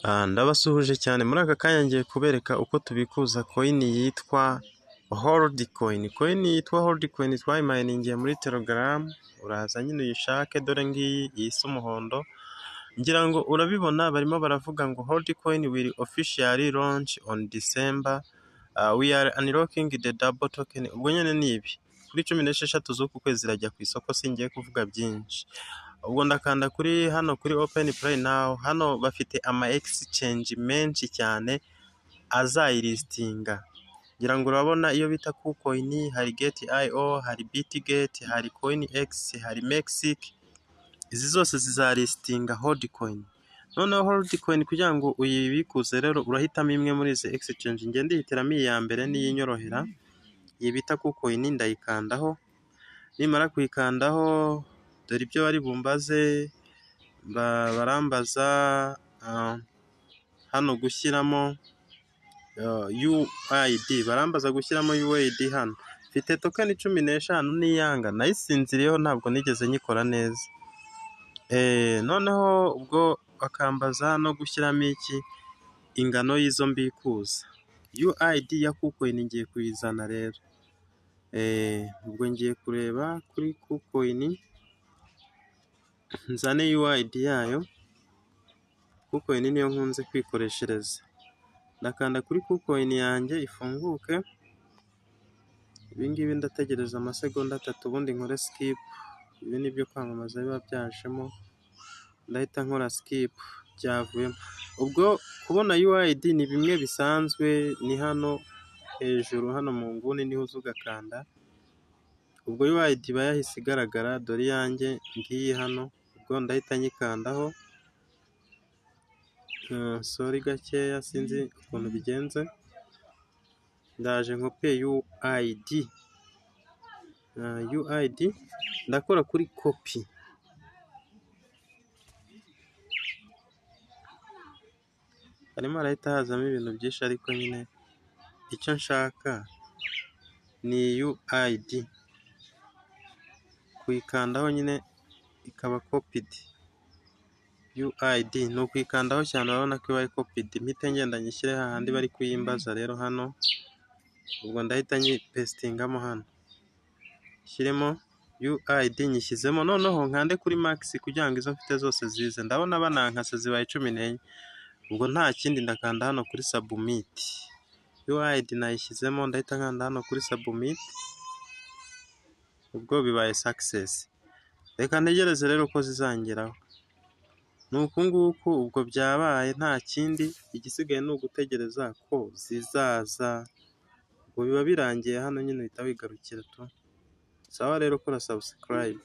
Ndabasuhuje cyane muri aka kanya ngiye kubereka uko tubikuza coin yitwa Worldcoin. Coin yitwa Worldcoin twayimayiningiye muri Telegram, uraza nyine uyishake dore ngiyi isa umuhondo, ngira ngo urabibona barimo baravuga ngo Worldcoin will officially launch on December, we are unlocking the double token. Ubwo nyine ni ibi, kuri 16 z'uku kwezi irajya ku isoko, singiye kuvuga byinshi. Ubwo ndakanda kuri hano kuri open play now, hano bafite ama exchange menshi cyane azayilistinga. Ngira ngo urabona iyo bita KuCoin, hari Gate.io, hari Bitget, hari CoinEx, hari MEXC, izi zose zizalistinga Worldcoin. Noneho Worldcoin kugira ngo uyibikuze rero urahitamo imwe muri izi exchange, njye ndihitiramo iya mbere niyo inyorohera, iyi bita KuCoin ndayikandaho, nimara kuyikandaho dore ibyo bari bumbaze, barambaza hano gushyiramo UID, barambaza gushyiramo UID hano. Mfite token 15 n'iyanga, nayisinziriyeho ntabwo nigeze nyikora neza. Noneho ubwo bakambaza no gushyiramo iki, ingano y'izo mbikuza. UID ya KuCoin ngiye kuyizana rero. Ubwo ngiye kureba kuri KuCoin, nzane UID yayo, KuCoin niyo nkunze kwikoreshereza. Ndakanda kuri KuCoin yanjye ifunguke, ibi ngibi ndategereza amasegonda 3 ubundi nkore skip, ibi ni ibyo kwamamaza biba byajemo, ndahita nkora skip byavuyemo. Ubwo kubona UID ni bimwe bisanzwe, ni hano hejuru hano mu nguni niho uza ugakanda, ubwo UID iba yahise igaragara, dore iyanjye ngiyi hano, ubwo ndahita nyikandaho, sorry gakeya sinzi ukuntu bigenze, ndaje nkopiye UID, UID ndakora kuri copy. Harimo harahita hazamo ibintu byinshi ariko nyine icyo nshaka ni UID, kuyikandaho nyine ikaba copied. UID ni ukuyikandaho cyane urabona ko ibaye copied, mpite ngenda nyishyire hahandi bari kuyimbaza rero hano, ubwo ndahita nyipesitingamo hano, nshyiremo UID nyishyizemo, noneho nkande kuri max kugira ngo izo mfite zose zize. Ndabona banankase zibaye 14, ubwo nta kindi ndakanda hano kuri submit. UID nayishyizemo, ndahita nkanda hano kuri submit, ubwo bibaye success. Reka ntegereze rero ko zizangeraho. Ni uku nguku ubwo byabaye nta kindi, igisigaye ni ugutegereza ko zizaza, ubwo biba birangiye hano nyine uhita wigarukira tu. Sawa rero kora subscribe.